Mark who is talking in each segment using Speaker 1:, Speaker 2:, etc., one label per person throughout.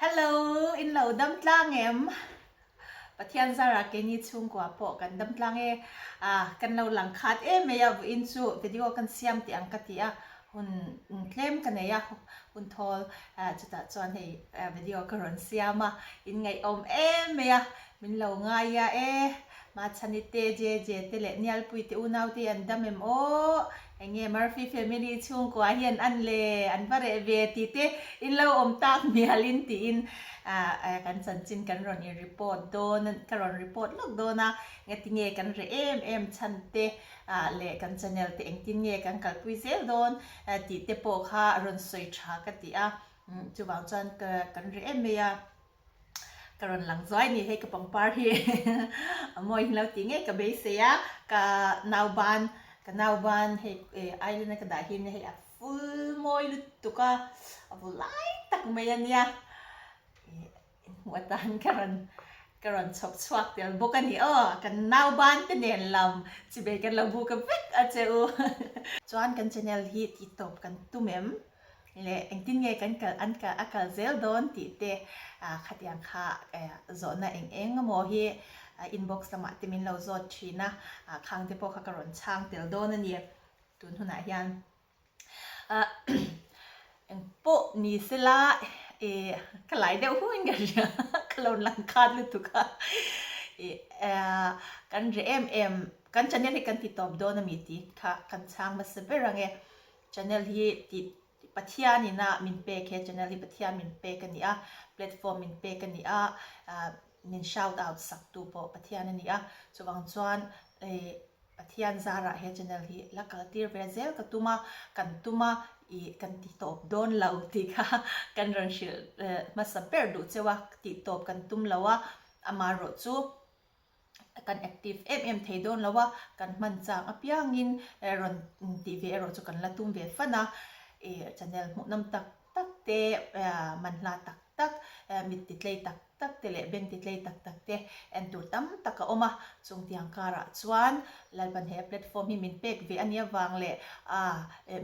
Speaker 1: Hello, in lo dam tlang em? Pathian zarah keini chhungkua pawh kan dam tlang e. Ah, kan lo lang khat em mai a, vawiin chu video kan siam tih ang ka ti a, hun tlem ka nei a, hun thawl chutah chuan hei video ka rawn siam a, in ngaihawm em mai a, Min lo ngai a e. Machhani te, Jeje te leh Nialpui te unau te an dam em aw? Enge Murphy family chhungkua hian an le an va reh ve tih te in lo awm tak mialin tiin kan chanchin kan rawn in report dawn ka rawn report lawk dawn a, ngatinge kan reh em em chhan te leh kan channel te engtin nge kan kalpui zel dawn tih te pawh kha rawn sawi tha ka ti a, chuvang chuan kan reh em mai a. Ka rawn lang zuai ni hei ka pangpar hi a mawi hin lo tih ngei ka beisei a, ka nauban ka nauban hei island a ka dah hi hei a full mawi lutuk a, a vu lai tak mai a nia ih inhmuh atan ka rawn ka rawn chhawp chhuak tel bawk a ni aw, kan nauban te nen lam chibei kan lo buk vek a che u. Chuan kan channel hi tih tawp kan tum em? Leh engtin nge kan kal an kal a kal zel dawn tih te khatiang kha zawhna eng eng emaw hi inbox lamah te min lo zawt thin a, khang te pawh kha ka rawn chhang tel dawn a ni tun hunah hian. Eng pawh ni sela ih ka lai deuh huin ka hria ka lo lang khat lutuk a ih kan reh em em kan channel hi kan ti tawp dawn a mi tih kha kan chhang hmasa ber ang e. Channel hi tih Pathian in a min pek he channel hi Pathian min pek a ni a, platform min pek a ni a, min shout out sak tu pawh Pathian a ni a, chuvang chuan Pathian zarah he channel hi la kal tir ve zel ka tum a, kan tum a, ih kan ti tawp dawn lo tih kha kan rawn hrilh hmasa ber duh cheu a, tih tawp kan tum lo a, amaherawhchu. kan active em em thei dawn lo a, kan hman chang apiangin rawn tih ve erawh chu kan la tum ve fan a, ih channel hmuhnawm tak tak te manhla tak tak mit ti tlei tak tak te leh beng ti tlei tak tak te en tur tam tak a awm a, chung tiang karah chuan Lalpan he platform hi min pek ve a nia vang leh a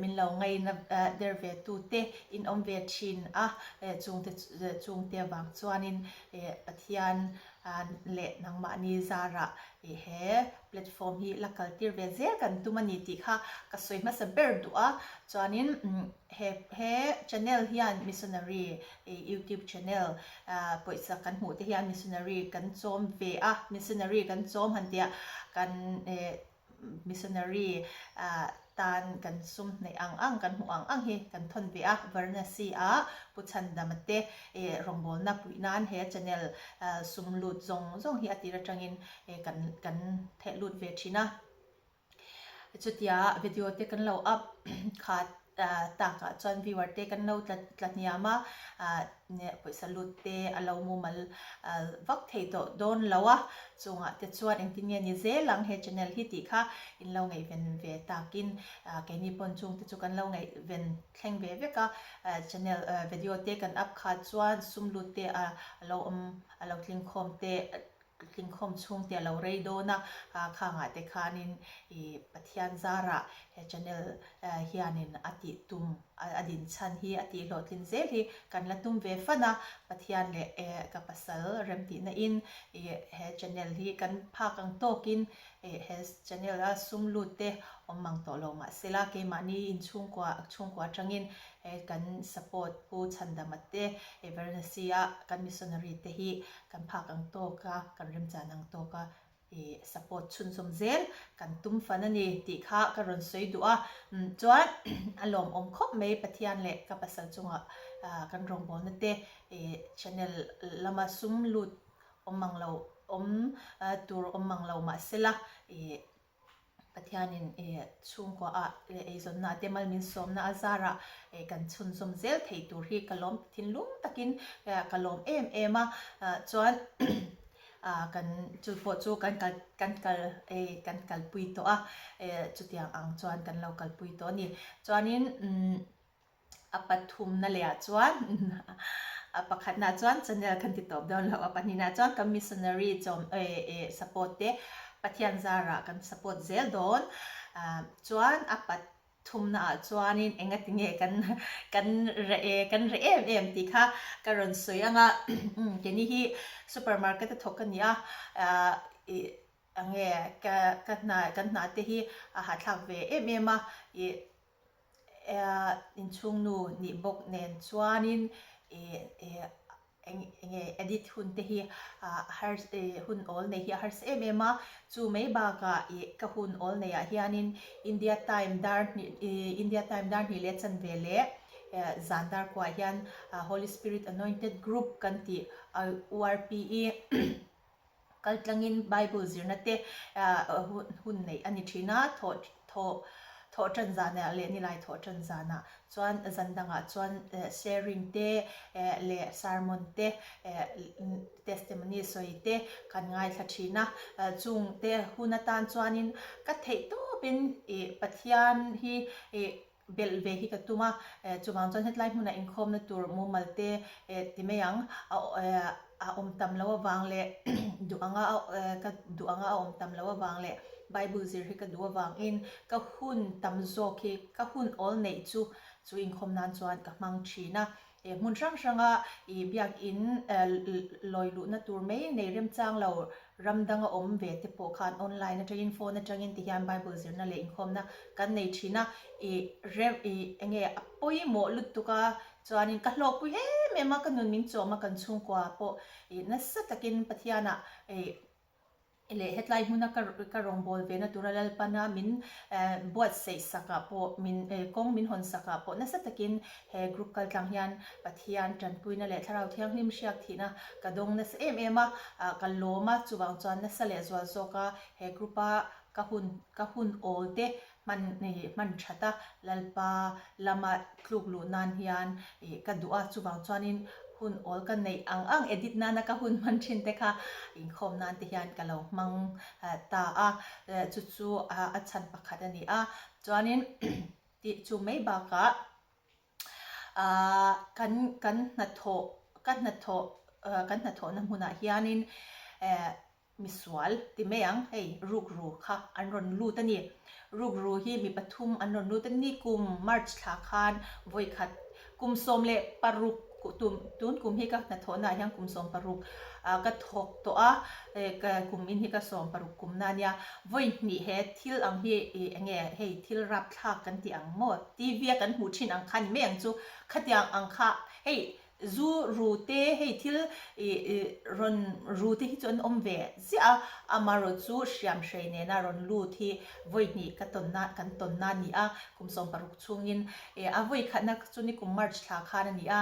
Speaker 1: min lo ngaina der ve tu te in awm ve thin a, chungte chungte avang chuanin Pathian leh nangmahni zarah he platform hi la kal tir ve zel kan tum a ni tih kha ka sawi hmasa ber duh a, chuanin he he channel hian missionary youtube channel pawisa kan hmuh te hian missionary kan chawm ve a, missionary kan chawm han tih ah kan Missionary tan kan sum hnaih ang ang, kan hmuh ang ang hi kan thawn ve a, Varanasi ah Pu Chhandama te rawngbawlna puih nan he channel sum lut zawng zawng hi a tir atangin kan kan theh lut ve thin a. Chutia video te kan lo up khat takah chuan viewer te kan lo tla tla hniam a, pawisa lut te a lo mumal vak thei tawh dawn lo a, chungah te chuan engtin nge ni zel ang he channel hi tih kha in lo ngaihven ve takin keini pawn chung te chu kan lo ngaihven thleng ve vek a, channel video te kan up kha chuan sum lut te a lo awm a lo tling khawm te Tlingkhawm chhungte a lo rei dawn a, khangah te khanin ih Pathian zarah he channel hianin a tih tum a din chhan hi a tih hlawhtlin zel hi kan la tum ve fan a, Pathian leh ka pasal remtihna in ih he channel hi kan phak ang tawkin ih he channel a sum lut te awm mang tawh lo mahsela keimahni inchhungkua chhungkua atangin he kan support Pu Chhandama te Varanasi a kan missionary te hi Kan phak ang tawk a, kan remchan ang tawk a i support chhunzawm zel kan tum fan a ni tih kha ka rawn sawi duh a. Chuan a lawmawm khawp mai Pathian leh ka pasal chunga kan rawngbawlna te i channel lama sum lut awm ang lo awm tur awm ang lo mahsela i Pathianin chhungkua ah leh eizawnna te mal min sawmna a zarah kan chhunzawm zel thei tur hi ka lawm thinlung takin ka lawm em em a, chuan kan chu pawh chu kan kal kan kal kan kalpui tawh a, chutiang ang chuan kan lo kalpui tawh a ni. Chuanin A pathumna leh ah chuan a pakhatna chuan channel kan ti tawp dawn lo, a pahnihna chuan kan missionary chawm eh support te Pathian zarah kan support zel dawn chuan a pat. Thumna ah chuanin engati nge kan kan reh e kan reh em em tih kha ka rawn sawi ang a, keini hi supermarket a thawk ka ni a, ah ih enge ka ka hna kan hna te hi a hahthlak ve em em a, ih ah inchhungnu nih bawk nen chuanin ih ih Eng enge edit hun te hi a har hun awl nei hi a harsa em em a, chu mai bakah ih ka hun awl nei ah hianin India time dar hnih ih India time dar hnih leh chanve leh zan dar kuah hian Holy Spirit Anointed Group kan tih URPE Kal tlangin Bible zirna te hun neih a ni thin a, thawh thawh thawh tan zanah leh nilai thawh tan zanah chuan zan dangah chuan sharing te leh sermon te testimony sawi te kan ngaithla thin a, chung te hun atan chuanin ka theih tawpin ih Pathian hi ih Belh ve hi ka tum a, chuvang chuan hetlai hmunah inkhawmna tur mumal te ti mai ang, a awm tam loh avang leh duh anga ka duh anga a awm tam loh avang leh Bible zir hi ka duh avangin ka hun tam zawk hi ka hun awl neih chu chu inkhawm nan chuan ka hmang thin a. Hmun hrang hranga ih biakin lawi luhna tur mai nei remchang lo ram danga awm ve te pawh khan online atangin phone atangin ti hian Bible zirna leh inkhawmna kan nei thin a, ih rem ih enge a pawimawh lutuk a chuanin ka hlawkpui em em a ka nun min chawm a kan chhungkua pawh ih nasa takin Pathianah ih leh hetlai hmuna ka ka rawngbâwl ve na tura Lalpana min buatsaih sakah pawh min kawng min hawn sakah pawh nasa takin he group kaltlang hian Pathian tanpuina leh Thlarau Thianghlim hriak thihna ka dawng nasa em em a, ka lawm a, chuvang chuan nasa leh zual zawka he group a ka hun ka hun awl te hman hman that a, Lalpa lama tluk luh nan hian ka duh a, chuvang chuanin hun awl ka neih ang ang edit nana ka hun hman thin te kha inkhawm nan te hian ka lo hmang ta a, chu chu a chhan pakhat a ni a, chuanin tih chu mai bakah kan kan hnathawh ka hnathawh kan hnathawhna hmunah hianin Misual ti mai ang, hei rukru kha an rawn lut a ni. Rukru hi mi pathum an rawn lut a ni kum March thla khan vawikhat kum 16 tum tun kum hi ka hnathawhna ah hian kum 16 ka thawk tawh a, kum in hi ka 60 kum na ania. Vawi hnih he thil ang hi eng nge hei thil rapthlak kan tih ang maw TV a kan hmuh thin ang kha ni mai ang chu khatiang ang kha hei Zu ru te hei thil ih rawn ru te hi chu an awm ve ziah a, amaherawh chu hriam hrei nena rawn lut hi vawi hnih ka tawn na kan tawn na a ni a, kum 60 chhungin ih a vawi khatna chu ni kum March thla khan a ni a,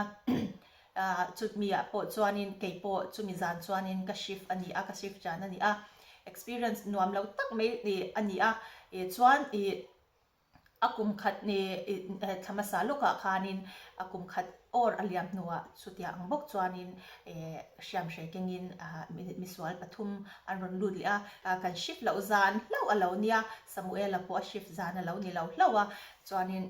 Speaker 1: chutmi ah pawh chuanin kei pawh chumi zan chuanin ka shift a ni a, ka shift ṭan a ni a, experience nuam lo tak mai a ni a, chuan ih. A kum khat ni thla hmasa lawkah khanin a kum khat awr a liam hnuah chutiang ang bawk chuanin hriamhrei kengin misual pathum an rawn lut leh a, kan shift loh zan hlauh a lo nia, Samuela pawh a shift zan a lo ni lo hlauh a, chuanin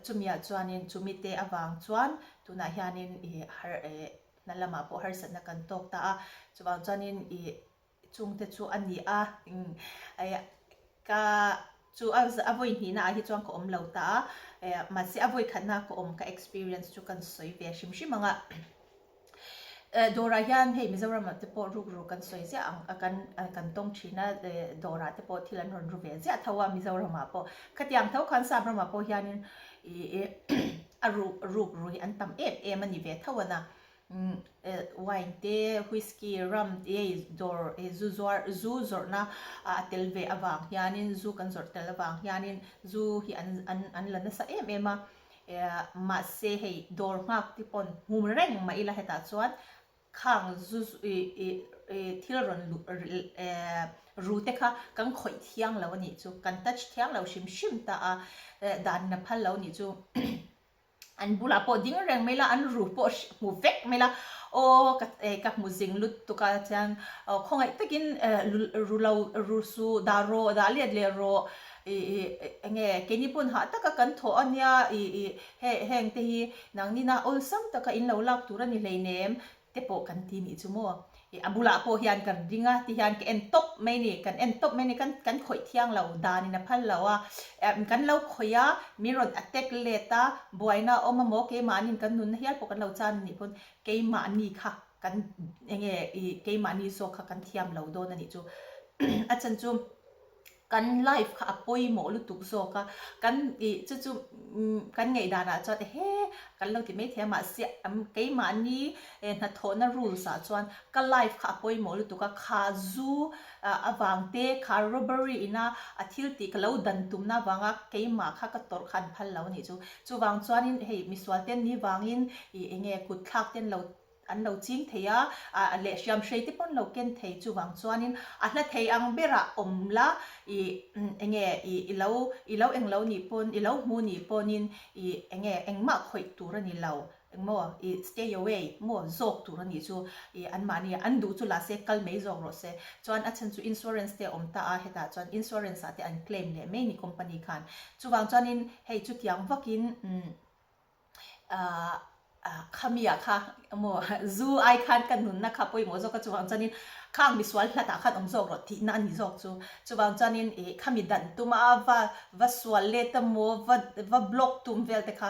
Speaker 1: chumiah chuanin chumite avang chuan tunah hianin hna lamah pawh harsatna kan tawk ta a, chuvang chuanin ih. Chungte chu a ni a, ka chu a vawi hnihna ah hi chuan ka awm lo ta a, mahse a vawi khatna ka awm ka experience chu kan sawi ve hrim hrim ang a. Dawrah hian hei Mizoram ah te pawh rukru kan sawi ziah ang a kan kan tawng thin a, dawrah te pawh thil an rawn ru ve ziah tho a Mizoram ah pawh. Khatiang tho khan Sap ramah pawh hianin a rukru hi an tam em em a ni ve tho a na. Wine te, whisky, rum te hei dawr zu zuar zu zawrhna a tel ve avang hianin zu kan zawrh tel avang hianin zu hi an an an la nasa em em a, mahse hei dawr nghak te pawn hmu reng mah ila hetah chuan khang zu ih thil rawn luh ru te kha kan khawih thiang lo a nih chu kan touch thiang lo hrim hrim ta a dan a phal lo a nih chu. An bulah pawh ding reng mai la, an ru pawh hmu vek mai la, aw ka ka hmu zing lutuk a chuan khawngaih takin ru lo ru su dah rawh dah let leh rawh ih ih enge keini pawn hah taka kan thawh a nia ih ih heng te hi nangni na awlsam taka in lo lak tur a ni hleinem te pawh kan ti nih chu maw. Ih a bulah pawh hian kan ding a ti hian ka en tawp mai ni, kan en tawp mai ni, kan kan khawih thiang lo danin a phal lo a, kan lo khawih a, min rawn attack let a, buaina a awm a maw keimahniin kan nunna hial pawh kan lo chan a nih pawn keimahni kha kan eng nge ih keimahni zawk kha kan thiam lo dawn a nih chu a chhan chu. Kan life kha a pawimawh lutuk zawk a, kan ih chu chu kan ngaihdan ah chuan ehe kan lo ti maithei a mahse keimahni hnathawhna rules ah chuan ka life kha a pawimawh lutuk a, kha zu avang te kha robbery ina a thil tih ka lo dan tumna avanga keimah kha ka tawrh kha an phal lo a nih chu. Chuvang chuanin hei misual te an nih vangin ih enge kut thlak te an lo An lo ching thei a, a leh hriam hrei te pawn lo ken thei chuvang chuanin a hla thei ang berah awm la i enge i i lo i lo englo nih pawn i lo hmu nih pawnin i enge engmah khawih tur a ni lo engmaw i stay away maw zawk tur a nih chu i anmahni an duh chu la se kal mai zawk rawh se chuan a chhan chu insurance te a awm ta a hetah chuan insurance ah te an claim leh mai ni company khan chuvang chuanin hei chutiang vakin umm Ahh khami ah kha emaw zu ai khan ka nunna kha pawimawh zawk a chuvang chuanin khang misual hlat ah khan awm zawk rawh tihna a ni zawk chu. Chuvang chuanin ih khami dan tuma va va sual let emaw va va block tum vel te kha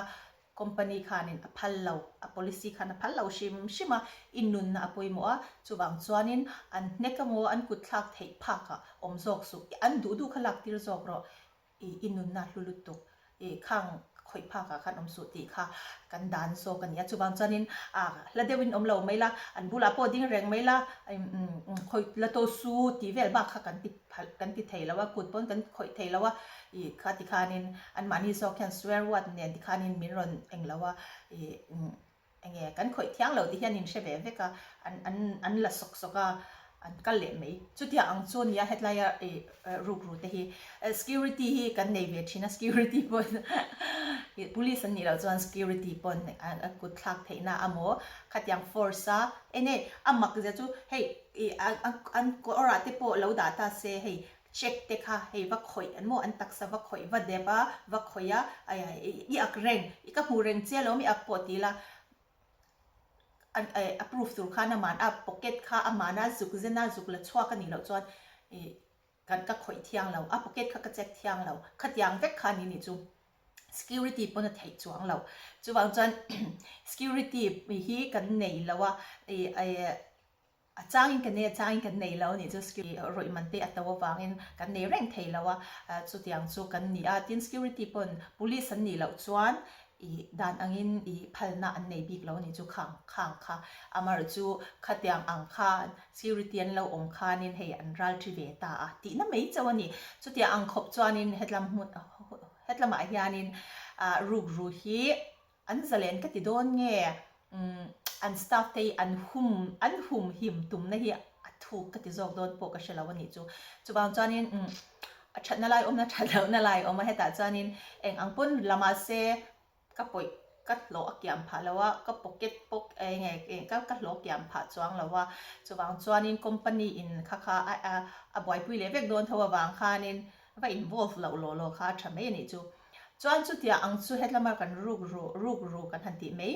Speaker 1: company khanin a phal lo a policy khan a phal lo hrim hrim a i nunna a pawimawh a chuvang chuanin an hnek emaw an kut thlak theih phak ah awm zawk suh an duh duh kha lak tir zawk rawh I i nunna hlu lutuk i khang khawih phak ah khan awm suh tih kha kan dan zawk a ni a. Chuvang chuanin ah hla deuhin awm lo mai la, an bulah pawh ding reng mai la, khawih la tawh su tih vel bak kha kan ti phalh kan ti thei lo a, kut pawn kan khawih thei lo a, i kha tikhanin anmahni zawk hian swear word nen tikhanin min rawn eng lo a, i Enge kan khawih thiang lo tih hian in hre ve vek a, an an an la sawk sawk a, an kal leh mai. Chutiang ang chu nia hetlai a ih rukru te hi security hi kan nei ve thin a, security pawn ih police an nih loh chuan security pawn a kut thlak theihna amaw khatiang force a, enge a mak zia chu hei ih an an kawr ah te pawh lo dah ta se hei Check te kha hei va khawih an maw an taksa va khawih va dep a va khawih a i ak reng i ka hmu reng che alawm i ak pawh ti ila an a proof tur khan aman a pocket kha aman a zuk zen a zuk la chhuak a nih loh chuan i kan ka khawih thiang lo a pocket kha ka check thiang lo khatiang vek kha ni nih chu security pawn a theih chuang lo chuvang chuan security hi kan nei lo a i A changin kan nei, a changin kan nei lo a nih chu security rawih man te a to avangin kan nei reng thei lo a, chutiang chu kan ni a. Tin security pawn police an nih loh chuan ih dan angin ih phalna an nei bik lo a nih chu khang khang kha. Amaherawh chu khatiang ang khan security an lo awm khanin hei an ral thi ve ta a tihna mai chauh a ni. Chutiang ang khawp chuanin hetlam hmun hetlamah hianin rukru hi An zalen ka ti dawn nge? Umm an staff te hi an hum an hum him tumna hi a thuk ka ti zawk dawn pawh ka hre lo a nih chu. Chuvang chuanin umm a thatna lai awmna that lohna lai a awm a, hetah chuanin eng ang pawn la mahse ka pawih ka hlawh a kiam phah lo a, ka pocket pawh eng nge ka ka hlawh a kiam phah chuang lo a, chuvang chuanin company in kha kha a a buaipui leh vek dawn tho avang khanin va involve loh law law kha a tha mai a nih chu. Chuan chutia ang chu hetlama kan ruk ru ruk ru kan han tih mai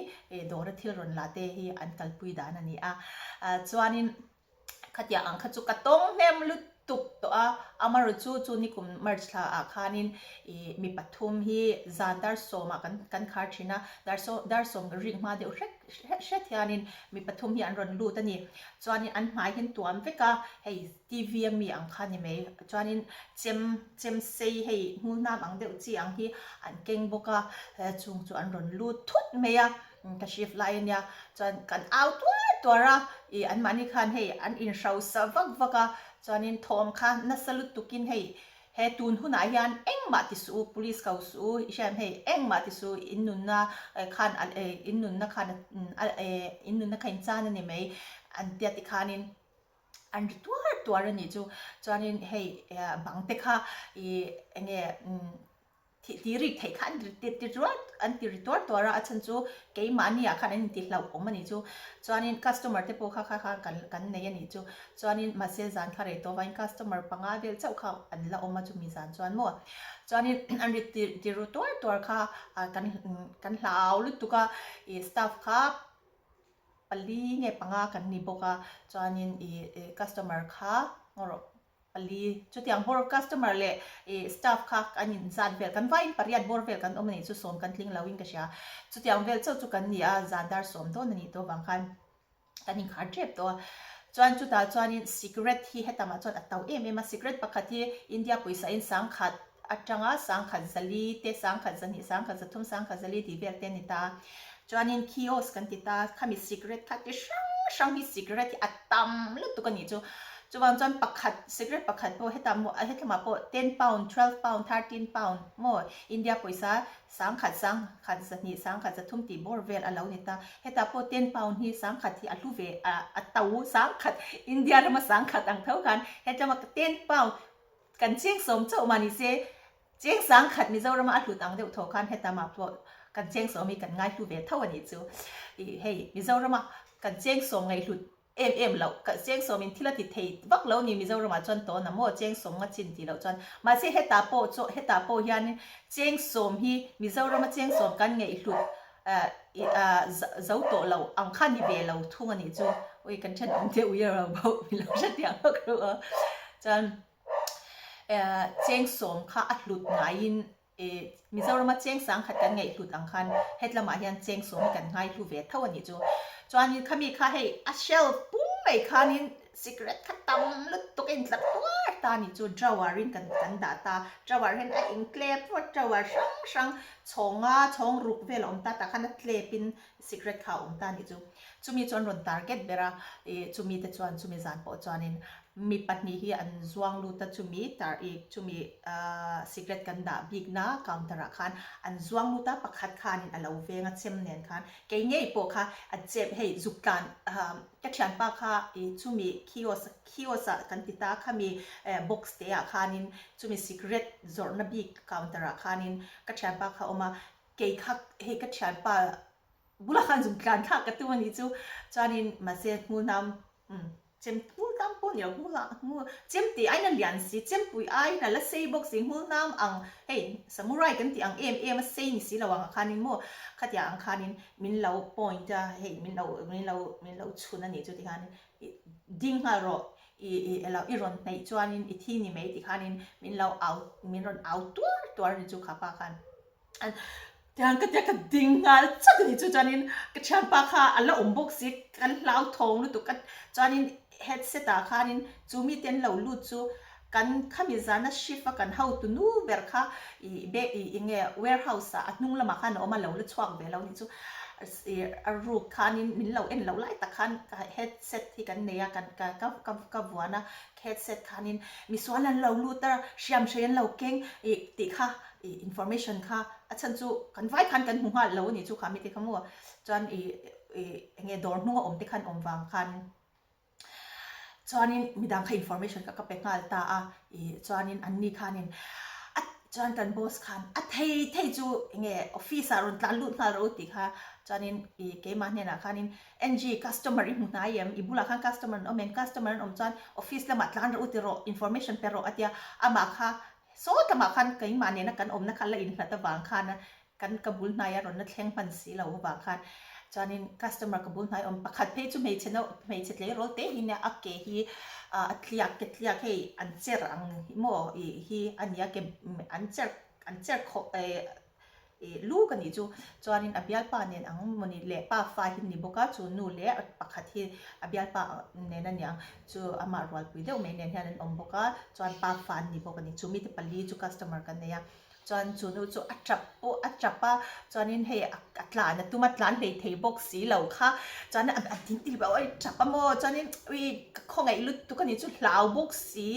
Speaker 1: dawra thil rawn la te hi an kalpui dan a ni a. Chuanin khatia ang kha chu ka tawng hnem lutuk tawh a, amaherawh chu chu nikum March thla ah khanin ih mi pathum hi zan dar sawmah kan kan khar thin a, dar saw dar sawm rik hma deuh hrek hret hianin mi pathum hi an rawn lut a ni. Chuanin an hmai hi an tuam vek a, hei TV a mi ang kha ni mai. Chuanin chem chem sei hei hmul hnam ang deuh chi ang hi an keng bawk a, chung chu an rawn lut thut mai a, ka shift lai a nia. Chuan kan au tuar tuar a, ih anmahni khan hei an inhrosa vak vak a, chuanin thawm kha nasa lutukin hei he tun hunah hian engmah ti suh u, police ko suh u, i hriat hei engmah ti suh u, in nunna khan in nunna khan in nunna kha in chan a ni mai an tia tikhanin. an ri tuar tuar a nih chu chuanin hei bang te kha ih eng nge thih ti rik theih kha an ti ti rual an ti ri tuar tuar a a chhan chu keimahni ah khan an inti hlauh awm a nih chu chuanin customer te pawh kha kha khan kan kan nei a nih chu chuanin mahse zan kha rei tawh avangin customer panga vel chauh kha an la awm a chumi zan chuan maw chuanin an ri ti ti ru tuar tuar kha kan kan hlau lutuk a ih staff kha. Pali nge panga kan ni bawk a, chuanin ih customer kha ngaw rawh pali chutiang bawr customer leh ih staff kha an in zat vel kan vaiin pariat bawr vel kan awm a nih chu sawm kan tling lo in ka hria. Chutiang vel chauh chu kan ni a, zan dar sawm dawn a nih tawh vang khan kan inkhar tep tawh a. Chuan chutah chuanin cigarette hi hetamah chuan a to em em a, cigarette pakhat hi India pawisa in sangkhat atanga sangkhat zali te, sangkhat zahnih, sangkhat zathum, sangkhat zali tih vel te a ni ta. Chuanin kiosk kan ti ta, khami cigarette kha ti hrang hrang hi cigarette hi a tam lutuk a nih chu. Chuvang chuan pakhat, cigarette pakhat pawh hetah maw, hetlamah pawh ten pound, twelve pound, thirteen pound maw India pawisa sangkhat, sangkhat zahnih, sangkhat zathum tih bawr vel a lo ni ta. Hetah pawh ten pound hi sangkhat hi a hlu ve, a to sangkhat, India rama sangkhat ang tho khan hetlama ten pound, Kan cheng sawm chauh mah ni se, cheng sang khat Mizorama a hlut ang deuh tho khan heta mah pawh kan cheng sawm hi kan ngaihlu ve tho a nih chu. Ih hei Mizorama kan cheng sawm ngaihhlut em em loh, ka cheng sawmin thil a ti thei vak lo ni Mizoramah chuan tawn a maw cheng sawm nga chin tih loh chuan. Mahse hetah pawh chu hetah pawh hian cheng sawm hi Mizorama cheng sawm kan ngaihhlut zo tawh lo ang kha ni ve lo thung a nih chu. Ui kan thenawm te ui a ro bawk mi lo hrethiam vak ru a. Chuan cheng sawm kha a hlut ngaiin Mizorama cheng sang khat kan ngaih hlut ang khan hetlamah hian cheng sawm hi kan ngai hlu ve tho a nih chu. Chuanin khami kha hei a shelf pum mai khanin Cigarette kha tam lutuk a intlar tuar ta a ni chu drawer in kan kan dah ta drawer hian a intlep vawt drawer hrang hrang chhawng nga chhawng ruk vel a awm ta tah khan a tlep in cigarette kha a awm ta a ni chu chumi chu an rawn target ber a ih chumi te chuan chumi zan pawh chuanin mi pahnih hi an zuang lut a chumi tar ih chumi ahh cigarette kan dah bik na counter ah khan an zuang lut a pakhat khanin a lo veng a chem nen khan kei ngei pawh kha a chem hei zuk tlan ahh. Ka thianpa kha i chumi kiosk kiosk ah kan ti ta khami box te ah khanin chumi cigarette zawrhna bik counter ah khanin ka thianpa kha a awm a, kei kha hei ka thianpa bulah khan zuk tlan thlak ka tum a nih chu chuanin mahse hmunam umm chem hmunam pawh ni lo hmunah hmu chem tih aiin a lian si chempui aiin a la sei bawk si hmunam ang hei samurai kan tih ang em em a sei ni si lo ang ah khanin maw khatiang ang khanin Min lo point a, hei min lo min lo min lo chhun a nih chu tikhanin i ding nghal rawh i i elo i rawn hnaih chuanin i thi ni mai tikhanin min lo au min rawn au tuar tuar a ni chu khapa khan tiang ka tia ka ding nghal chat a ni chu chuanin ka thianpa kha a la awm bawk si kan hlauthawng lutuk a chuanin headset ah khanin chu mite an lo lut chu kan khami zana shift a kan hotu nu ber kha ih be ih eng nge warehouse ah a hnung lamah khan a awm a lo la chhuak ve lo nih chu ih a ruk khanin min lo en loh lai tak khan ka headset hi kan nei a kan ka ka ka ka vuan a headset khanin misual an lo lut a hriam hrei an lo keng ih tih kha ih information kha a chhan chu kan vai khan kan hmu nghal lo a nih chu kha mite kha maw chuan ih ih eng nge dawr hnunga awm te khan awm vang khan. Chuanin midang kha information kha ka pe nghal ta a, ih chuanin an ni khanin a chuan kan boss khan a thei thei chu enge office ah rawn tlan lut nghal rawh u tih kha chuanin ih keimah hnenah khanin NG customer i hmu hnai em i bulah khan customer an awm em customer an awm chuan office lamah tlan rawh u ti rawh information pe rawh a tia amah kha saw lamah khan keimah nena kan awmna kha la inhlat avang khan Kan ka bul hnai a rawn la thleng hman si lo avang khan chuanin customer ka bul hnai awm pakhat phei chu hmeichhe no hmeichhe tleirawl te hi nia a ke hi a tliak ke tliak hei an cher ang hi maw ih hi a nia ke an cher an cher khawh eh ih lu ka nih chu chuanin a bialpa nen ang mawni leh pa fa hi ni bawk a chu nu leh pakhat hi a bialpa nen a niang chu amah rualpui deuh mai nen hian an awm bawk a chuan pa fa an ni bawk a ni chu mite pali chu customer kan nei a. Chuan chu nu chu a tap pawh a tap a, chuanin hei a tlan a tum a tlan hlei thei bawk si lo kha, chuan a ding ti hlauh a i tap a maw, chuanin ui ka khawngaih lutuk a ni chu hlau bawk si,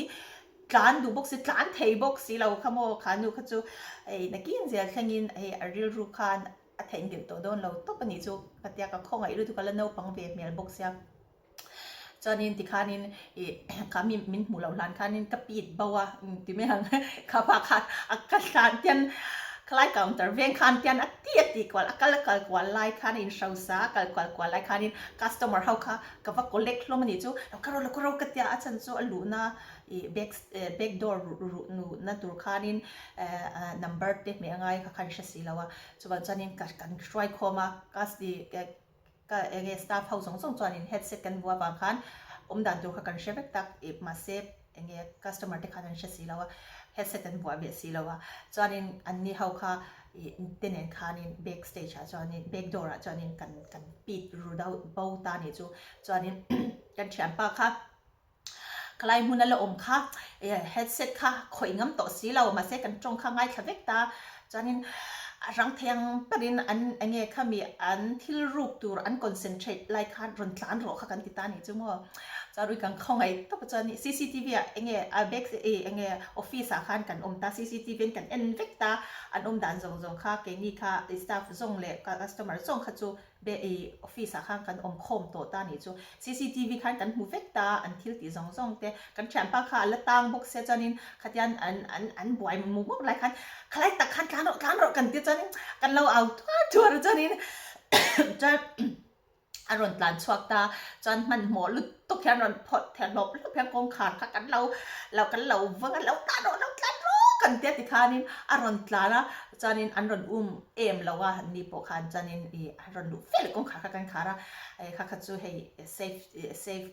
Speaker 1: tlan duh bawk si, tlan thei bawk si lo kha maw kha nu kha chu hei nakin zel thlengin hei a rilru khan a theihnghilh tawh dawn lo tawp a nih chu ka tia ka khawngaih lutuk a la naupang ve hmel bawk sia. Chuanin tikhanin ih kha mi min hmuh loh hlan khanin ka pit bo a ti mai ang kha pa khan a ka hlan tian khalai counter veng khan tian a ti a ti kual a kal a kal kual lai khan a inhrosa a kal kual kual lai khanin customer ho kha ka va collect hlawm a nih chu lo ka ro lo ka ro ka tia a chhan chu a luhna ih back back door ruh luhna tur khanin eh number te hmeh a ngai kha khan hre si lo a chuvang chuanin ka kan hruai khawm a cus ih. Ka enge staff ho zawng zawng chuanin headset kan vuah vang khan awm dan tur kha kan hre vek tak ih mahse enge customer te khan an hre si lo a, headset an vuah ve si lo a, chuanin an ni ho kha ih te nen khanin back stage ah chuanin back door ah chuanin kan kan pit ru deuh bo ta nih chu chuanin kan thianpa kha Khalai hmun a la awm kha headset kha khawih ngam tawh si lo mahse kan tawng kha ngaithla vek ta chuanin a rang thei ang berin an enge khami an thil ruk tur an concentrate lai khan rawn tlan rawh kha kan ti ta nih chu maw chuan ui kan khawngaih tawp a chuan cctv ah enge a back ih enge office ah khan kan awm ta cctv in kan en vek ta an awm dan zawng zawng kha keini kha staff zawng leh customer zawng kha chu Be i office ah khan kan awm khawm tawh ta nih chu. Cctv khan kan hmu vek ta an thil tih zawng zawng te. Kan thianpa kha a la tang bawk sia chuanin khatian an an an buai muk muk lai khan khalai tak khan tlan rawh tlan rawh kan ti chuanin kan lo au tuar tuar a chuanin chuan a rawn tlan chhuak ta chuan hmanhmawh lutuk hian rawn phawt thei hlawp hlawp hian kawngkhar kha kan lo lo kan lo vang a lo tlan rawh lo tlan rawh kan tia tikhanin a rawn tlan a Chuanin an rawn um em lo a, ni pawh khan chuanin ih an rawn luh fel kawngkhar kha kan khar a, kha kha chu hei safe safe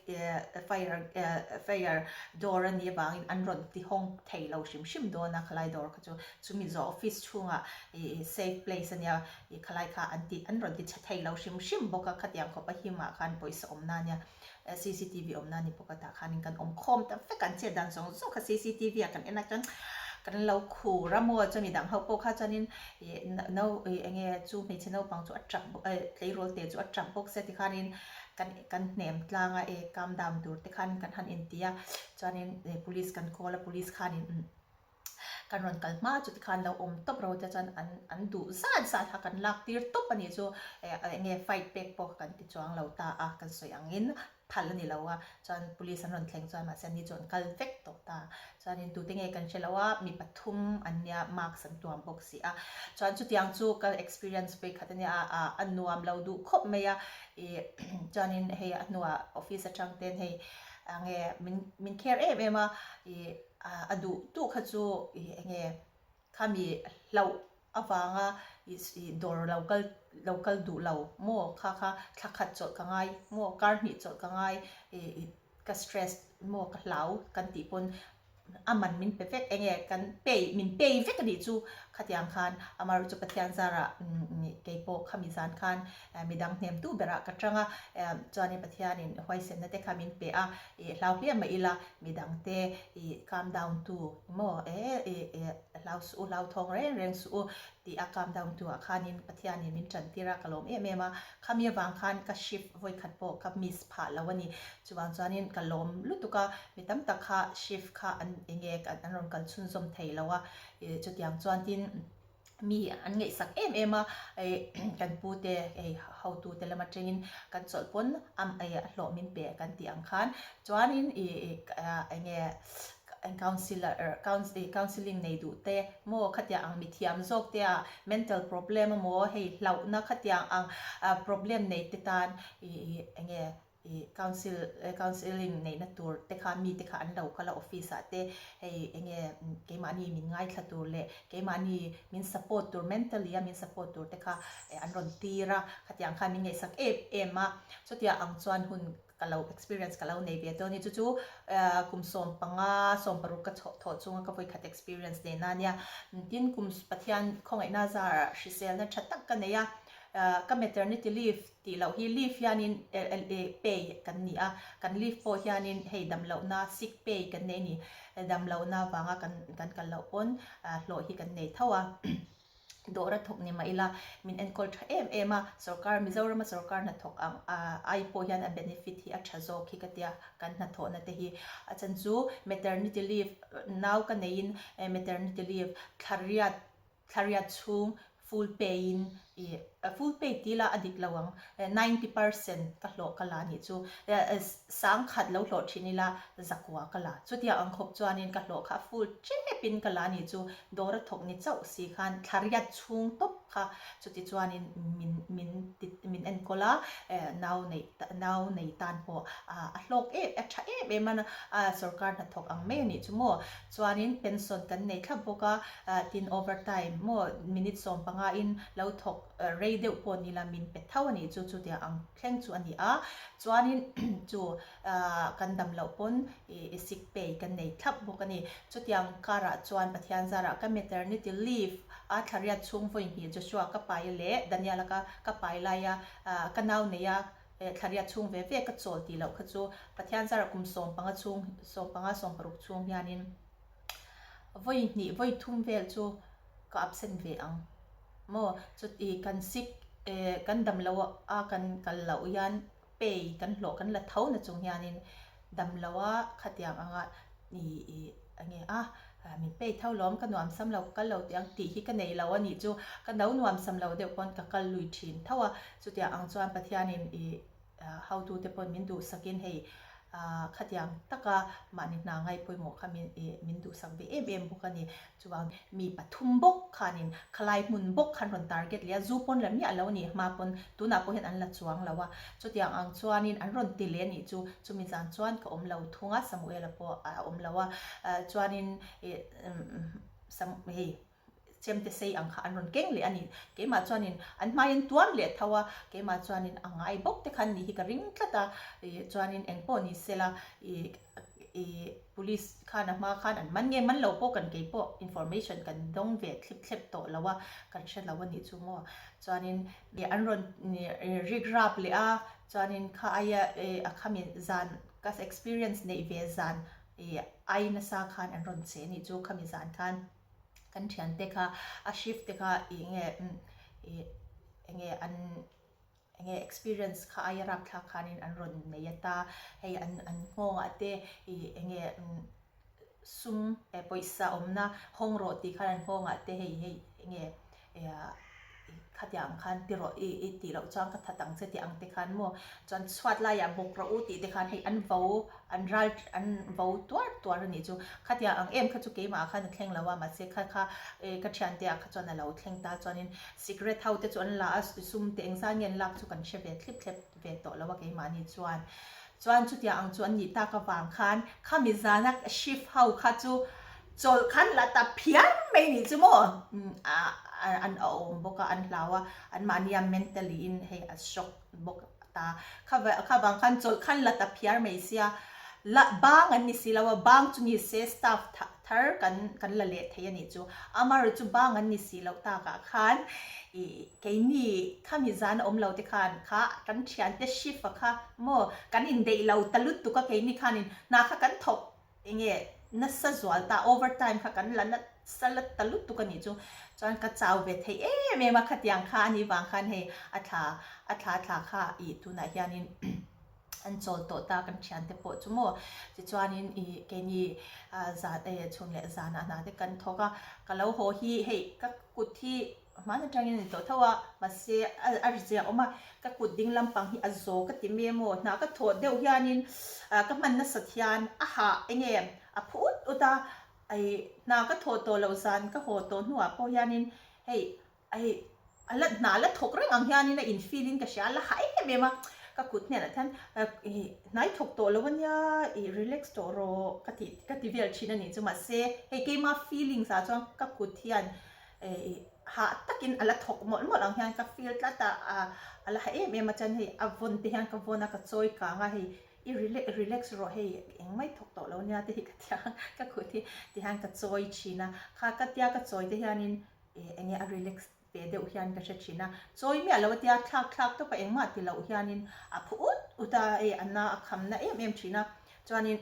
Speaker 1: fire fire door a nih avangin an rawn ti hawng thei lo hrim hrim dawn a khalai dawr kha chu chumi zawh office chhungah ih safe place a nia ih khalai kha an ti an rawn ti chhe thei lo hrim hrim bawk a khatiang khawpa himah khan pawisa awmna a nia cctv awmna a ni bawk a tah khanin kan awm khawm ta vek a an chet dan zawng zawng kha cctv ah kan en a chuan kan lo khur a maw chuan midang ho pawh kha chuanin ih no ih eng nge chu hmeichhe naupang chu a tap eh tleirawl te chu a tap bawk sia tikhanin kan kan hnem tlang a eh calm down tur te khan kan han inti a chuanin police kan call a police khanin Kan rawn kal hma chu tikhan lo awm tawp ro te chuan an an duh zat zat kha kan lak tir tawp a nih chu eng nge fight pek pawh kan ti chuang lo ta a kan sawi angin phal a ni lo a chuan police an rawn thleng chuan mahse an ni chu an kal vek tawh ta chuanin tute nge kan hre lo a mi pathum an nia mask an tuam bawk si a chuan chutiang chu ka experience vei khat a nia a a nuam lo duh khawp mai a ih chuanin hei a hnuah office atang ten hei eng nge min min care em em a ih. A duh duh kha chu ih enge khami hlauh avanga ih dawr lo kal lo kal duh lo maw kha kha thla khat chawlh ka ngai maw kar hnih chawlh ka ngai ih ka stress maw ka hlau kan tih pawn a man min pe vek enge kan pay min pay vek a nih chu khatiang khan amaherawhchu chu Pathian zarah keipawh khami zan khan midang hnemtu berah ka tang a chuanin Pathianin huaisenna te kha min pe a Ih hlau hle mah ila midangte ih calm down tu maw eh ih ih hlau suh u hlau thawng reng reng suh u tih a calm down tu ah khanin Pathianin min tan tir a ka lawm em em a, khami avang khan ka shift vawikhat pawh ka miss phah lo a ni. Chuvang chuanin ka lawm lutuk a, mi tam tak kha shift kha an enge an rawn kal chhunzawm thei lo a, ih chutiang chuan tin. Mi an ngaihsak em em a, kan pu te hei hotu te lam atangin kan chawlh pawn a hlawh min pe kan tih ang khan chuanin ih eng nge counsellor counselling nei duh te maw khatiang ang mithiam zawk te ah mental problem emaw hei hlauhna khatiang ang problem nei te tan ih eng nge Ih council counselling neihna tur te kha mi te kha an lo kal a office ah te hei enge keimahni min ngaithla tur leh keimahni min support tur mentally a min support tur te kha an rawn tir a khatiang khan min ngaihsak em em a chutia ang chuan hun ka lo experience ka lo nei ve dawn a ni chu chu kum 15 16 ka chhoh thawh chunga ka vawikhat experience nena ania tin kum Pathian khawngaihna zarah hriselna tha tak ka nei a ka maternity leave Tih loh hi leave hianin pay kan ni a, kan leave pawh hianin hei damlohna sick pay kan nei a ni, damlohna vanga kan kan kal loh pawn hlawh hi kan nei tho a, dawra thawk ni mah ila min enkawl tha em em a, sorkar Mizorama sorkar hnathawk ang ai pawh hian a benefit hi a tha zawk hi ka tia kan hnathawhna te hi a chan chu maternity leave nau ka neiin maternity leave thla riat Thla riat chhung full pay in ih full pay ti ila a dik lo ang 90% ka hlawh ka la nih chu sangkhat lo hlawh thin ila zakua ka la chutia ang khawp chuanin ka hlawh kha full tep in ka la nih chu dawr a thawk ni chauh si khan thla riat chhung tawp kha chuti chuanin min min ti min enkawl a nau neih nau nei tan pawh a hlawk em a tha em em a sorkar hnathawk ang mai a nih chu maw chuanin pension kan nei thlap bawk a. Tin overtime maw minute 15 in lo thawk rei deuh pawh ni la min pe tho a nih chu, chutiang ang thleng chu a ni a. Chuanin chu kan dam loh pawn i sick pay kan nei thlap bawk a ni. Chutiang karah chuan Pathian zarah ka maternity leave a thlariat chhung vawi hnih Joshua ka pai leh Daniela ka ka pai laia ka nau neia thlariat chhung ve ve ka chawl tih loh kha chu Pathian zarah kum 15 chhung 15 16 chhung hianin vawi hnih vawi thum vel chu ka absent ve ang maw chuti kan sick kan dam loh a kan kal loh hian pay kan hlawh kan la tho na chung hianin dam loh a khatiang anga ih ih enge a min pay tho lawm ka nuam sam lo ka kal lo tih ang tih hi ka nei lo a nih chu ka no nuam sam lo deuh pawn ka kal lui thin tho a chutiang ang chuan Pathianin ih Hotute pawn min duhsakin hei khatiang taka mahni hna ngai pawimawh kha min min duhsak ve em em bawk a ni. Chuvang mi pathum bawk khanin khalai hmun bawk khan rawn target leh a, zu pawn la miah lo a ni hma pawn tunah pawh hian an la chuang lo a. Chutiang ang chuanin an rawn ti leh a nih chu, chumi zan chuan ka awm lo thung a, Samuela pawh a awm lo a, chuanin Sam hei. Chemte sei ang kha an rawn keng leh a ni. Keimah chuanin an hmaiin tuam leh tho a, keimah chuanin a ngai bawk te khan ni hi ka ring tlat a, ih chuanin eng pawh ni sela ih ih police khan a hma khan an man nge man lo pawh kan kei pawh information kan dawng ve thlip thlep tawh lo a, kan hre lo a nih chu maw. Chuanin ih an rawn rik rap leh a, chuanin kha aia ih a khami zan ka experience neih ve zan ih ai nasa khan an rawn che a nih chu khami zan khan. Kan thiante kha a shift te kha ih nge ih enge an enge experience kha aia rapthlak khanin an rawn nei ata hei an an nghawngah te ih enge sum eh pawisa awmna hawng rawh tih khan an nghawngah te hei hei enge Khatiang khan ti rawh i i tih loh chuan ka that ang che tih ang te khan maw chuan chhuat laiah bawk rawh u tih te khan hei an vo an ral an vo tuar tuar a nih chu. Khatiang ang em kha chu keimah khan a thleng lo a mahse kha kha e ka thiante ah kha chuan a lo thleng ta chuanin cigarette ho te chu an la a sum te engzah nge an lak chu kan hre ve thlip thlep ve tawh lo a keimahni chuan. Chuan chutiang ang chu an nih tak avang khan khami zana shift ho kha chu chawlh khan la ta phian mai nih chu maw an a awm bawk a an hlau a anmahnia mentally in hei a shock bawk ta kha kha vang khan chawlh khan la ta phiar mai sia la bang an ni si lo a bang chu ni se staff thar kan kan la leh thei a nih chu amaherawhchu chu bang an ni si loh takah khan ih Keini khami zan a awm lo te khan kha kan thiante shift a kha maw kan indeih lo ta lutuk a keini khanin hna kha kan thawk enge nasa zual ta over time kha kan la nasa la ta lutuk a nih chu chuan ka chau ve thei em em a khatiang kha a nih vang khan hei a thla a thla thla kha ih tunah hianin an chawl tawh ta kan thiante pawh chu maw tichuanin ih keini zan chhun leh zanah hna te kan thawk a ka lo haw hi hei ka kut hi Hman atangin a ni tawh tho a, mahse a ri zia awm a, ka kut ding lampang hi a zaw ka ti mai emaw, hna ka thawh deuh hianin ka hman nasat hian a hah enge a phu ut ut a, hna ka thawh tawh loh zan ka haw tawh hnuah pawh hianin hei a la hna la thawk reng ang hianin a in feel in ka hria a la hah em em a, ka kut hnenah hian hnai thawk tawh lo ania i relax tawh rawh ka ti ka ti vel thin a nih chu mahse hei keima feelings ah chuan ka kut hian hah takin a la thawk mawlh mawlh ang hian ka feel tlat a, a la ha em em a chuan hei a vawn te hian ka vawn a ka chawi kang a hei i relax rawh hei engmai thawk tawh lo nia te hi ka tia ka kut hi ti hian ka chawi thin a, kha ka tia ka chawi te hianin eng nge a relax ve deuh hian ka hre thin a, chawi miah lo a tia thlak thlak tawp a engmah ti loh hianin a phu ut ut a hei a na a kham na em em thin a chuanin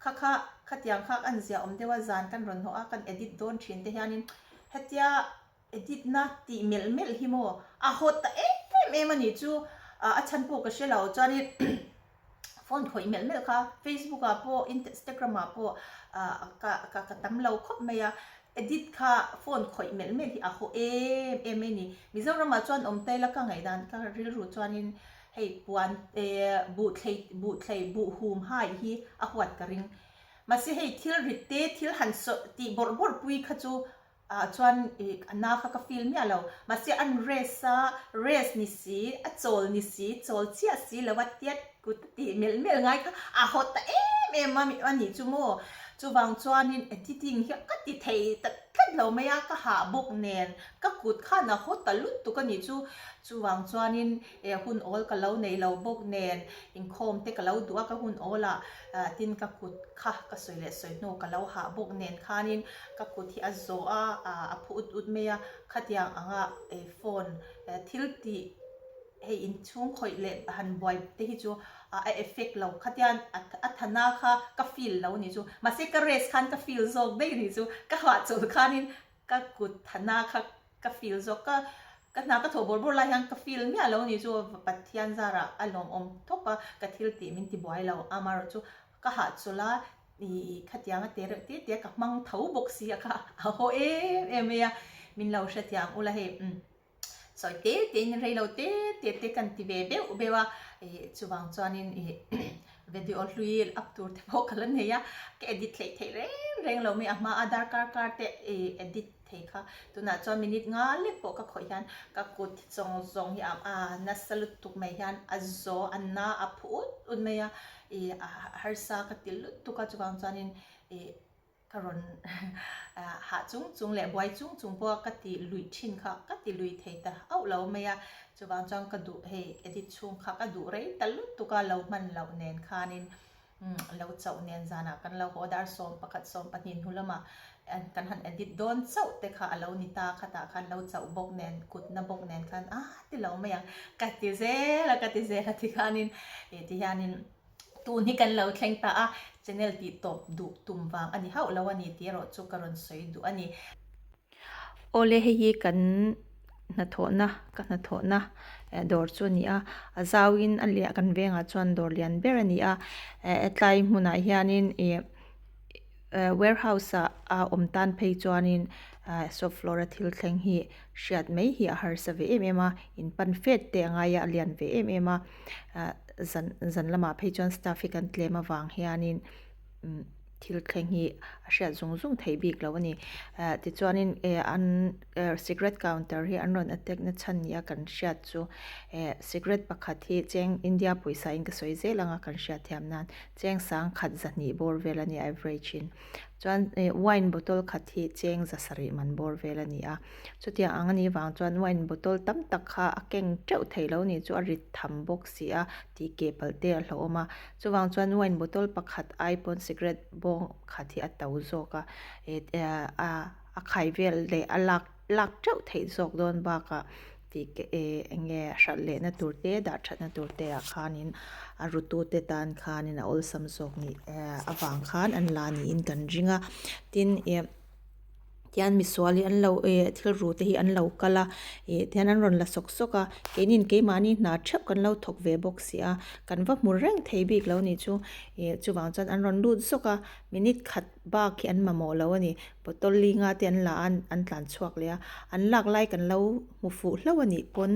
Speaker 1: Kha kha khatiang kha an zia awm deuh a, zan kan rawn hnawh a, kan edit dawn thin te hianin hetia edit na tih melh melh hi maw a hawt ta em em a nih chu a chhan pawh ka hre lo chuanin phone khawih melh melh kha Facebook ah pawh Instagram ah pawh ka ka ka tam lo khawp mai a, edit kha phone khawih melh melh hi a haw em em a ni. Mizoram ah chuan awm ta ila ka ngaihdan ka rilru chuanin Hei puan buhthlei buhthlei buhhum hai hi a huat ka ring. Mahse hei thil rit te thil han sawi tih bawrh bawrh pui kha chu ah chuan ih a na kha ka feel miah lo. Mahse an rest a, rest ni si, a chawl ni si, chawl chiah si lo a tiat kut a tih melh melh ngai kha a hawt ta em em a a nih chu maw. Chuvang chuanin editing hi ka ti thei ta tlat lo mai a, ka hah bawk nen ka kut khan a haw ta lutuk a nih chu. Chuvang chuanin eh hun awl ka lo nei lo bawk nen inkhawm te ka lo duh a, ka hun awl ah tin ka kut kha ka sawi leh sawi hnu ka lo hah bawk nen khanin ka kut hi a zawh a, a phu ut ut mai a, khatiang anga eh phone thil tih hei inchhung khawih leh han buai te hi chu a effect lo khatian a thana kha ka feel lo ni chu mahse ka rest khan ka feel zawk daih ni chu ka hahchawlh khanin ka kut thana kha ka feel zawk ka ka hna ka thawh bawr bawr lai hian ka feel miah lo ni chu Pathian zarah a lawmawm thawp a ka thil tih min ti buai lo amaherawh chu ka hahchawlh a ih khatiang a te reuh te te ka hmang tho bawk si a kha a haw em em mai a min lo hrethiam ula hei umm. Sawi te te in rei lo te te te kan ti ve beuh beuh a, ih chuvang chuanin ih video hlui up tur te pawh ka la nei a, ka edit hleih theih reng reng lo mai a hma a darkar kar te ih edit thei kha tunah chuan minute nga lek pawh ka khawih hian ka kut zawng zawng hi a nasa lutuk mai hian a zaw a na a phu ut ut mai a, ih a harsa ka ti lutuk a chuvang chuanin ih. Ka rawn hah chung chung leh buai chung chung pawha ka ti lui thin kha ka ti lui thei ta auh lo mai a, chuvang chuan ka duh hei edit chhung kha ka duh rei ta lutuk a, lo hman loh nen khanin lo chauh nen zanah kan lo haw dar 11 12 hnu lamah kan han edit dawn chauh te kha a lo ni ta khatah khan lo chauh bawk nen kutna bawk nen khan a ti lo mai ang ka ti zel a ka ti zel a tikhanin ti hianin. Tun hi kan lo thleng ta a, channel tih tawp duh tum vang a ni hauh lo a ni tih erawh chu ka rawn sawi duh a ni. Awle hei hi kan hnathawhna ka hnathawhna dawr chu a ni a, a zauin a liah kan vengah chuan dawr lian ber a ni a, hetlai hmunah hianin ih warehouse ah a awm tan phei chuanin shop floor a thil thleng hi hriat mai hi a harsa ve em em a, in pan fet te a ngai a, a lian ve em em a. ah zan zan lamah phei chuan staff hi kan tlem avang hianin umm thil thleng hi a hriat zung zung theih bik lo a ni ah tichuanin eh an eh cigarette counter hi an rawn attack na chhan nia kan hriat chu eh cigarette pakhat hi cheng India pawisa in ka sawi zel anga kan hriat thiam nan cheng sang khat zahnih bawr vel a ni a average in chuan eh wine bottle khat hi cheng za sarih man bawr vel a ni a. Chutiang ang a nih vang chuan wine bottle tam tak kha a keng teuh thei lo nih chu a rit tham bawk si a tih keh palh te a hlauhawm a. Chuvang chuan wine bottle pakhat ai pawn cigarette bawng khat hi a to zawk a, a a khai vel leh a lak lak teuh theih zawk dawn bakah tih keh eh eng nge hralh lehna tur te dah thatna tur te ah khanin a rutute tan khanin a awlsam zawk nih avang khan an la niin kan ring a. Tin ih. Tihian misual hi an lo eh thil ru te hi an lo kal a ih tihian an rawn la sawk sawk a keinin keimahni hna theuh kan lo thawk ve bawk si a kan va hmu reng thei bik lo nih chu ih chuvang chuan an rawn lut zawk a minute khat bak hi an mamawh lo a ni bottle li nga te an la a an tlan chhuak leh a an lak lai kan lo hmu fuh hlauh a nih pawn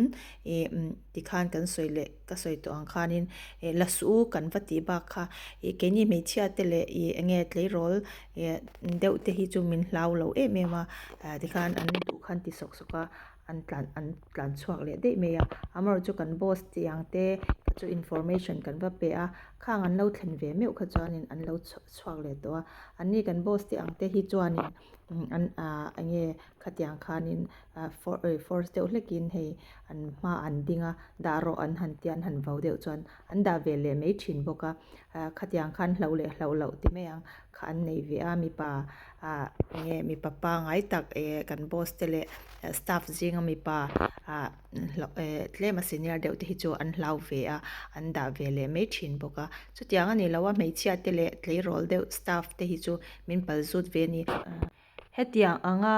Speaker 1: ih tikhan kan sawi leh ka sawi tawh ang khanin ih la suh u kan va tih bak kha ih keini hmeichhia te leh ih eng nge tleirawl Ih deuh te hi chu min hlau lo em em a ah tikhan an duh khan ti sawk sawk a an tlan an tlan chhuak leh daih mai a amaherawhchu chu kan boss tih ang te kha chu information kan va pe a khang an lo thlen ve meuh kha chuanin an lo chhuak leh tawh a anni kan boss te ang te hi chuanin an ah eng nge khatiang khanin ah force deuh hlekin hei an hma an ding a dah rawh an han tia an han vau deuh chuan an dah ve leh mai thin bawk a ah khatiang khan hlauh leh hlauh loh ti mai ang kha an nei ve a mipa ah enge mipa pangai tak eh kan boss te leh staff zinga mipa ah eh tlem a senior deuh te hi chu an hlau ve a an dah ve leh mai thin bawk a chutiang a ni lo a hmeichhia te leh tleirawl deuh staff te hi chu min pal zut ve a ni. Hetiang anga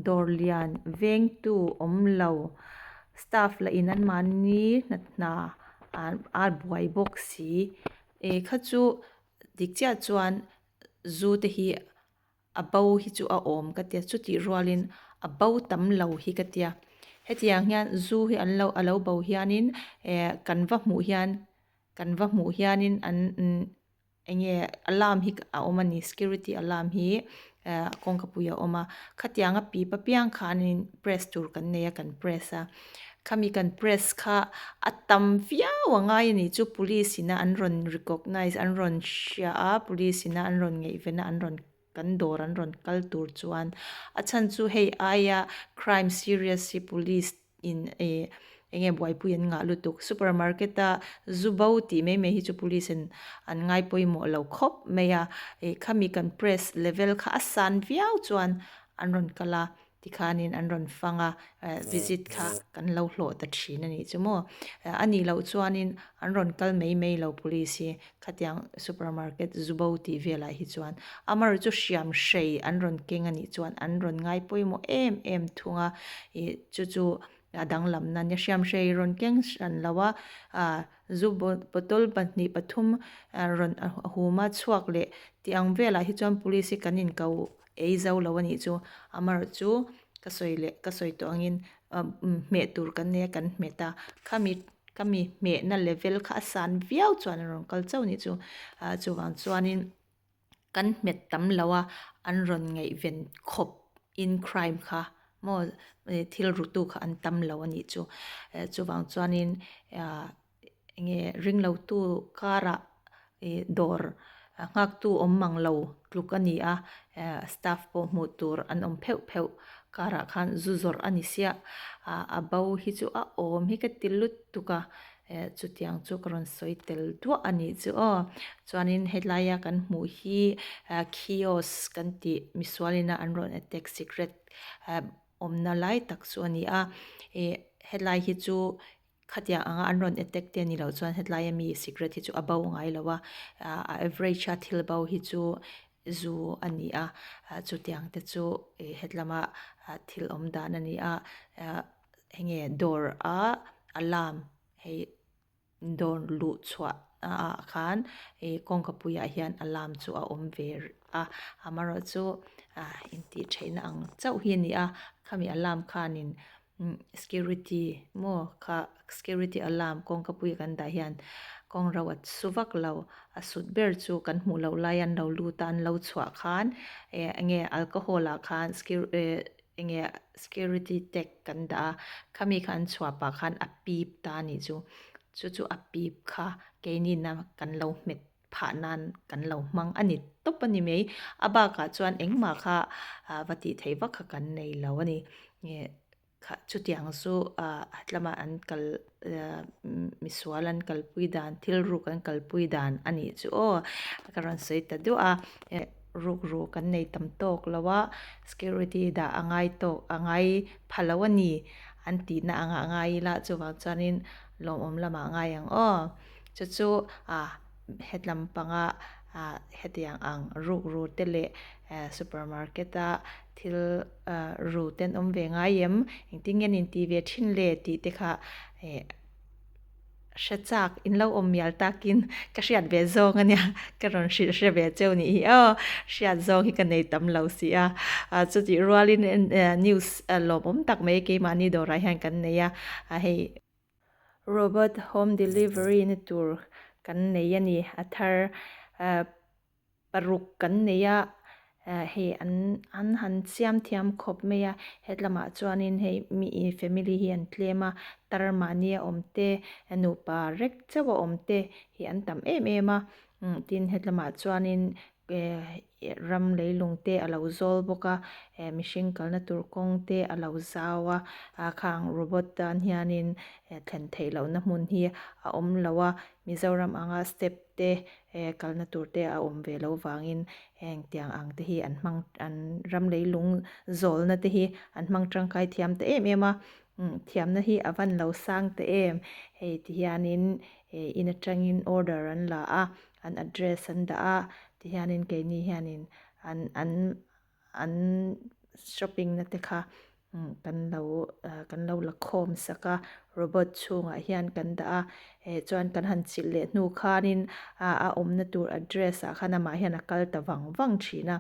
Speaker 1: dawr lian vengtu awm lo staff lah in anmahni hna a buai bawk si eh kha chu dik chiah chuan zu te hi a bo hi chu a awm ka tia chutih rualin a bo tam lo hi ka tia hetiang hian zu hi an lo a lo bo hianin eh kan va hmuh hian kan va hmuh hianin an Eng nge alarm hi a awm a ni security alarm hi eh kawngkapui a awm a khatianga pip apiang khanin press tur kan nei a kan press a khami kan press kha a tam viau a ngai a ni chu police ina an rawn recognize an rawn hria a police ina an rawn ngaihven a an rawn. kan dawr an rawn kal tur chuan a chhan chu hei aia crime serious hi police in ih eng nge buaipui an ngah lutuk supermarket a zu bo tih mai mai hi chu police in an ngai pawimawh lo khawp mai a ih khami kan press level kha a san viau chuan an rawn kal a tikhanin an rawn fang a visit kha kan lo hlawh ta thin a nih chu maw a nih loh chuanin an rawn kal mai mai lo police hi khatiang supermarket zu bo tih velah hi chuan amaherawhchu chu hriam hrei an rawn keng a nih chuan an rawn ngai pawimawh em em thung a ih chu chu a danglamna a nia hriam hrei rawn keng hran lo a ah zu bottle pahnih pathum rawn hum a chhuak leh tih ang velah hi chuan police hi kan inko ei zo lo a nih chu amaherawh chu ka sawi leh ka sawi tawh angin hmeh tur kan nei a kan hmet a khami khami hmehna level kha a san viau chuan a rawn kal chauh a nih chu ah chuvang chuanin kan hmet tam lo a an rawn ngaihven khawp in crime kha maw thil rutu kha an tam lo a nih chu chuvang chuanin ah enge ring lo tu karah ih dawr nghaktu awm mang lo tluk a ni a eh staff pawh hmuh tur an awm pheuh pheuh karah khan zu zawrh a ni sia ah a bo hi chu a awm hi ka ti lutuk a eh chutiang chu ka rawn sawi tel duah a nih chu aw chuanin helaia kan hmuh hi ah kiosk kan tih misual ina an rawn attack secret ah awmna lai tak chu a ni a ih helai hi chu Khatiang anga an rawn attack te ni loh chuan hetlai ami secret hi chu a bo ngai lo a, a average a thil bo hi chu zu a ni a, chutiang te chu hetlama thil awm dan a ni a, enge dawr a alarm hei dawr luh chhuah ah khan kawngka puiah hian alarm chu a awm ve a, amaherawh chu intih theihna ang chauh hi a ni a, khami alarm khanin Security maw kha security alarm kawngka pui kan dah hian kawng ro a su vak lo a sut ber chu kan hmuh loh lai an lo lut a an lo chhuah khan eh enge alcohol ah khan eh enge security tag kan dah a khami kha an chhuah pah khan a pip ta a nih chu chu chu a pip kha keini na kan lo hmet phah nan kan lo hmang a ni tawp a ni mai. A bakah chuan engmah kha va tih theih vak kha kan nei lo a ni. Kha chutiang chu tlama an kal misual an kalpui dan thil ruk an kalpui dan a nih chu aw ka rawn sawi ta duah a. Rukru kan nei tam tawk lo a, security dah a ngai tawk a ngai pha lo a ni an tihna angah ngai ila chuvang chuanin lawmawm lamah a ngai ang aw. Chu chu ah hetlam panga ah hetiang ang rukru te leh supermarket a thil ru te an awm ve ngai em engtin nge an intih ve thin le tih te kha eh hre chak in lo awm mial takin ka hriat ve zawng ania ka rawn hrilh hre ve cheu nih hi aw hriat zawng hi ka nei tam lo si a chutih rualin news lawmawm tak mai keimahni dawrah hian kan nei a hei. Robot home delivery na tur kan nei a ni a thar paruk kan nei a hei an an han siam thiam khawp mai a hetlamah chuanin hei mi family hi an tlem a tar mahni a awm te nupa rek chauh a awm te hi an tam em em a tin hetlamah chuanin ram leilung te a lo zawl bawk a eh mihring kalna tur kawng te a lo zau a ah khang robot tan hianin eh thlen theih lohna hmun hi a awm lo a Mizoram anga step te eh kalna tur te a awm ve loh vangin heng tiang ang te hi an hmang an ram leilung zawlna te hi an hmang tangkai thiam ta em em a thiamna hi a van lo sang ta em hei ti hianin eh in atangin order an la a. an address an dah a tihianin keini hianin an an an shopping na te kha kan lo kan lo la khawm sak a robot chhungah hian kan dah a eh chuan kan han chilh leh hnu khanin a awmna tur address ah khan amah hian a kal ta vang vang thin a.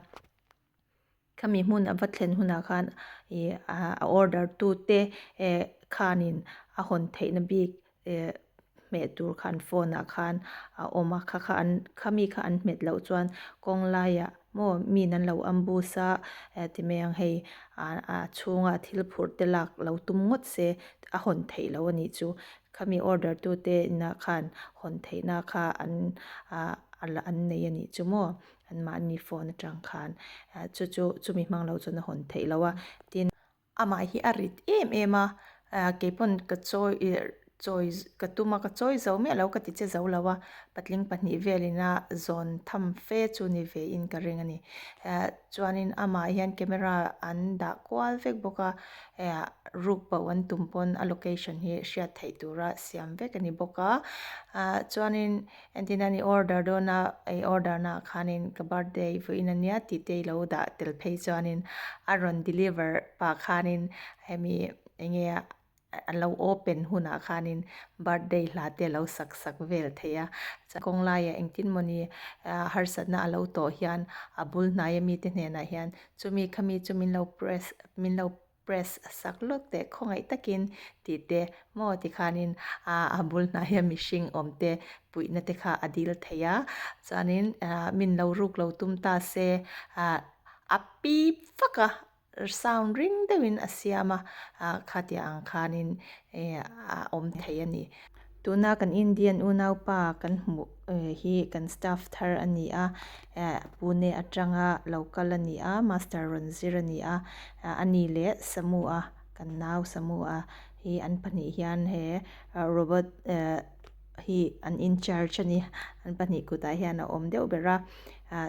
Speaker 1: Khami hmun a va thlen hunah khan ih a order tu te eh khanin a hawn theihna bik eh hmeh tur khan phone ah khan a awm a kha kha an khami kha an hmet loh chuan kawng laiah maw min an lo ambush a eh ti mai ang hei a chhunga thil phurh te lak lo tum ngawt se a hawn theih loh a nih chu khami order tu te inah khan hawn theihna kha an ah an nei a nih chu maw. Anmahni phone atang khan chu chu chumi hmang lo chuan a hawn theih loh a. Tin, amah hi a rit em em a, keipawn ka chawi ih chawi ka tum a, ka chawi zo miah lo ka ti che zo lo a, patling pahnih velin a zawn tham fe chu ni ve in ka ring a ni. Chuanin amah hian camera an dah kual vek bawk a, ruk bo an tum pawn a location hi hriat theih tura siam vek a ni bawk a. Chuanin Entin i order dawn a, i order na ah khanin ka birthday vawiin ania tih te i lo dah tel phei chuanin a rawn deliver pah khanin hemi enge a lo open hunah khanin birthday hla te a lo sak sak vel thei a. Kawng laiah engtin mawni harsatna a lo tawh hian a bul hnaia mite hnenah hian chumi khami chu min lo press min lo Press a sak lawk teh khawngaih takin tih te maw tikhanin a bul hnaia mihring awm te puihna te kha a dil thei a, chuanin min lo ruk lo tum ta se a pip vak a, sound ring deuhin a siam a, khatiang ang khanin a awm thei a ni. Tuna kan Indian unaupa kan hmuh hi kan staff thar a ni a, Pune atanga lo kal a ni a, master rawn zir a ni a, a ni leh Samu-a kan nau Samu-a hi an pahnih hian he robot hi an in charge a ni, an pahnih kutah hian a awm deuh ber a,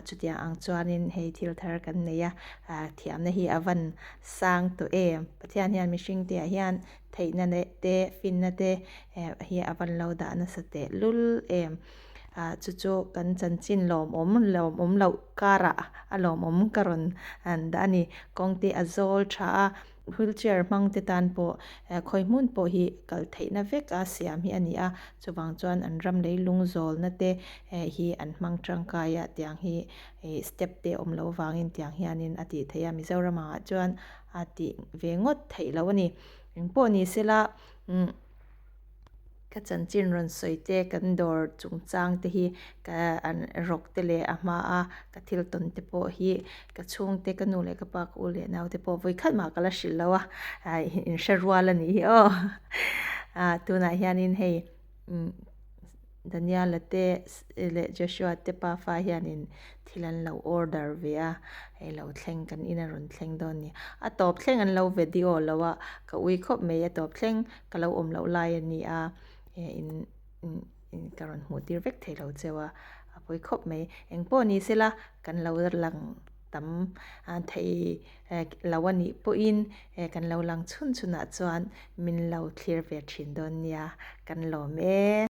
Speaker 1: chutiang ang chuanin hei thil thar kan nei a, thiamna hi a van sang tawh em, Pathian hian mihring te ah hian Theihna leh te, finna te hi a van lo dah nasa teh lul em. Chu chu kan chanchin lawmawm, lawmawm loh karah a lawmawm ka rawn dah a ni. Kawng te a zawl tha a, wheelchair hmang te tan pawh khawi hmun pawh hi kal theihna vek a siam hi a ni a. Chuvang chuan an ram leilung zawlna te hi an hmang tangkai a, tiang hi step te awm loh vangin tiang hianin a tih theih a. Mizoram angah chuan a tih ve ngawt theih loh a ni. Engpawh ni sela umm ka chanchin rawn sawi te kan dawr chungchang te hi ka an rawk te leh a hma a ka thil tawn te pawh hi ka chhungte ka nu leh ka pa ka u leh nau te pawh vawi khat mah ka la hrilh lo a inhre rual a nih hi aw ah tunah hianin hei umm. Daniela te leh Joshua te pafa hianin thil an lo order ve a, hei lo thleng kan in a rawn thleng dawn ni. A tawp thleng an lo video lo a, ka ui khawp mai a tawp thleng ka lo awm loh lai a ni a, in in ka rawn hmuh tir vek thei lo cheu a, a pawi khawp mai. Engpawh ni sela kan lo lang tam thei lo a nih pawhin kan lo lang chhun chhunah chuan min lo thlir ve thin dawn nia, kan lawm e.